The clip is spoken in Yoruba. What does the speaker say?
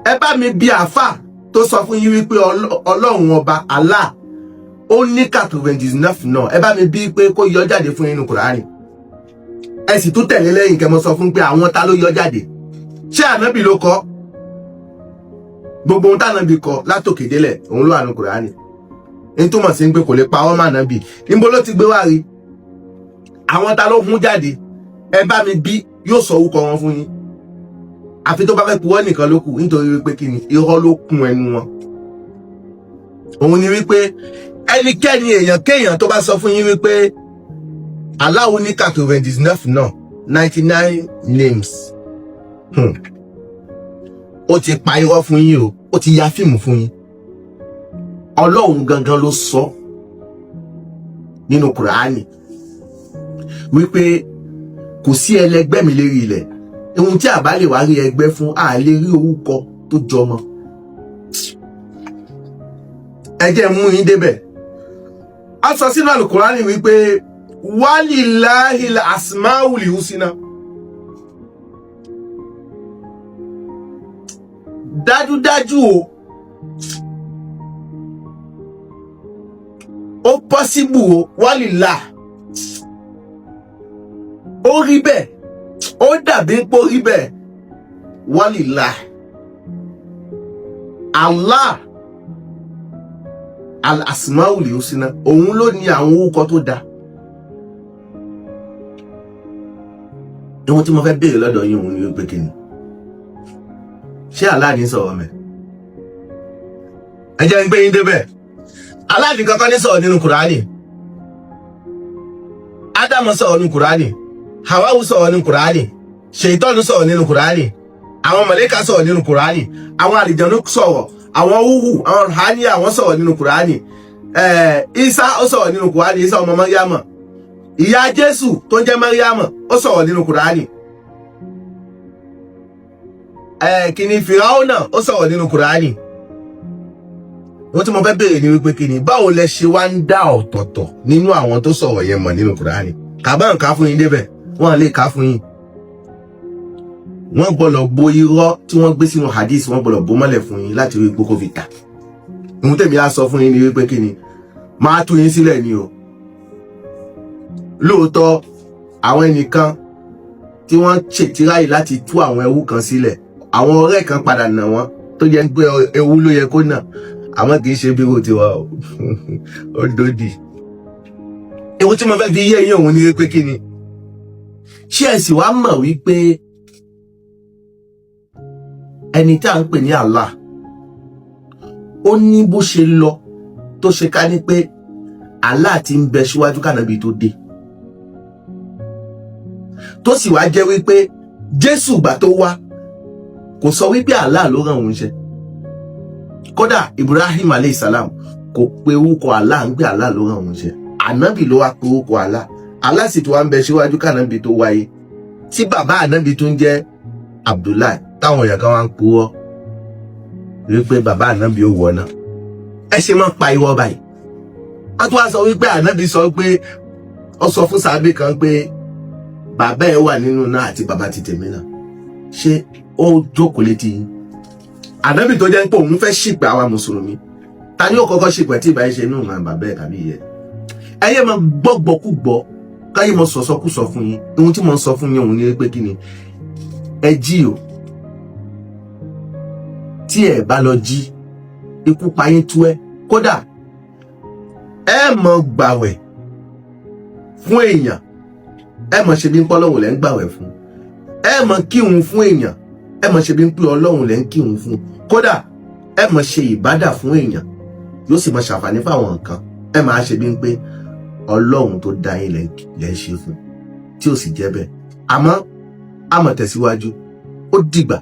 Ẹ bá mi bi àáfà tó sọ fún yín wípé Ọlọ́run ọba Allah ó ní 99 náà, ẹ bá mi bí pé kó yọ jáde fún yín nínú Kùránì. Ẹ sì tún tẹ̀lé lẹ́yìn kẹ́ mọ́ sọ fún pé àwọn ta ló yọ jáde. Ṣé ànábì ló kọ? Gbogbo ohun tànábì kọ látòkè délẹ̀ òun ló wà nínú Kùránì. Ní túmọ̀ sí pé kò lè pa ọ́ mọ́ ànábì. Níbo ló ti gbé wá rí? Àwọn ta ló hún jáde? Ẹ bá mi bí, yóò sọ orúkọ wọn fún yín. Àfi tó bá fẹ́ purọ́ nìkan ló kù, nítorí wípé kí ni, irọ́ ló kún ẹnu wọn. Òun ni wípé ẹnikẹ́ni, èèyàn kéèyàn tó bá sọ fún yín wípé Allah ní 99 náà, 99 names, Ó ti pa irọ́ fún yín o, ó ti ya fíìmù fún yín. Ọlọ́run gangan ló sọ nínú Kùránì wípé kò sí ẹlẹgbẹ́ mi lérí ilẹ̀. Ohun tí a bá lè wá rí ẹgbẹ́ fún, a lè rí orúkọ tó jọmọ. Ẹ jẹ́ mú yín débẹ̀. A sọ sínú Àlùkùránì wípé walillahil asmaul husna. Dájúdájú o, ó pọ́síbù o, walillah, ó rí bẹ́ẹ̀, ó dàbí pé ó rí bẹ́ẹ̀. Walillah, Allah al-asmaul husna, òun ló ní àwọn orúkọ tó dáa. Ohun tí mo fẹ́ béèrè lọ́dọ̀ yín òun ni wípé kí ni, ṣé Allah ní sọ̀rọ̀ mẹ́? Ẹ jẹ́ ń gbé yín débẹ̀. Allah ní kankan ní sọ̀rọ̀ nínú Kùránì. Ádámù sọ̀rọ̀ nínú Kùránì, Hawawu sọ̀rọ̀ nínú Kùránì, Ṣèitọ́nù sọ̀rọ̀ nínú Kùránì, àwọn mọ̀lẹ́kà sọ̀rọ̀ nínú Kùránì, àwọn àlìjànú sọ̀rọ̀, àwọn wúhù, àwọn rùhání, àwọn sọ̀rọ̀ nínú Kùránì. Isa ó sọ̀rọ̀ nínú Kùránì, Isa ọmọ Màríàmà, ìyá Jésù tó ń jẹ́ Màríàmà, ó sọ̀rọ̀ nínú Kùránì. Kìnì Fìráúnà ó sọ̀rọ̀ nínú Kùránì. Ohun tí mo fẹ́ béèrè ni wípé kí ni, báwo lẹ ṣe wá ń dá ọ̀tọ̀ọ̀tọ̀ nínú àwọn tó sọ̀rọ̀ yẹn mọ̀ nínú Kùránì? Kàbá ń ká fún yín débẹ̀, wọ́n lè ká fún yín. Wọ́n gbọ́dọ̀ bo irọ́ tí wọ́n gbé sínú hadith, wọ́n gbọ́dọ̀ bó mọ́lẹ̀ fún yín láti rí gbókò fi tà. Ohun tèmi á sọ fún yín ni wípé kí ni, máa tú yín sílẹ̀ ni o. Lóòótọ́, àwọn ẹnìkan tí wọ́n ṣètìráyè láti tú àwọn ẹrú kan sílẹ̀, àwọn ọ̀rẹ́ kan padà nà wọ́n, tó jẹ́ pé ewu ló yẹ kó nà, àmọ́ kì í ṣe bí wo tiwa o, ó dòdì. Ewu tí mo fẹ́ fi yé yín òun ni wípé kí ni, ṣé ẹ sì wá mọ̀ wípé ẹni tí à ń pè ní Allah, ó ní bó ṣe lọ tó ṣe ká ní pé Allah ti ń bẹ síwájú kànábì tó dé, tó sì wá jẹ́ wípé Jésù gbà tó wá kò sọ wípé Allah ló rán òun ṣe. Kódà Ibrahim aleyhisalaam kò pe orúkọ Allah ń gbé Allah ló rán òun ṣe. Ànábì ló wá pe orúkọ Allah. Allah sì ti wá ń bẹ síwájú kànábì tó wáyé, tí bàbá ànábì tó ń jẹ́ Abdullahi, táwọn èèyàn kan wá ń purọ́ wípé bàbá ànábì ó wọ̀ náà. Ẹ ṣe máa ń pa irọ́ báyìí. Wọ́n tún wá sọ wípé ànábì sọ pé ó sọ fún sàábì kan pé bàbá ẹ wà nínú náà àti bàbá ti tèmi náà. Ṣé ó jókòó létí yín? Ànábì tó jẹ́ pé òun fẹ́ ṣìpẹ̀ àwa mùsùlùmí, ta ni ó kọ́kọ́ ṣìpẹ̀ tí ìbá ṣe inú ìran bàbá ẹ̀ tàbí ìyẹ́ ẹ? Yé máa gbọ́gbọ́kúgbọ́, káyé mọ sọ̀sọ́kúsọ fún yín. Ohun tí mo ń sọ fún yín òun ni pé kí ni, ẹ jí o. Tí ẹ bá lọ jí, ikú pa yín tú ẹ. Kódà ẹ mọ gbàwẹ̀ fún èèyàn, ẹ mọ ṣe bí ń pọ́ Ọlọ́run lẹ́ ń gbàwẹ̀ fún, ẹ mọ kírun fún èèyàn, ẹ mọ ṣe bí ń pé Ọlọ́run lẹ́ ń kírun fún. Kódà ẹ mọ ṣe ìbádà fún èèyàn, yóò sì mọ ṣàǹfààní fáwọn nǹkan, ẹ máa ṣe bí ń pé Ọlọ́run tó dá yín lẹ́ ń ṣe fún, tí ò sì jẹ́ bẹ́ẹ̀. Àmọ́ a mọ̀ tẹ̀síwájú, ó dìgbà.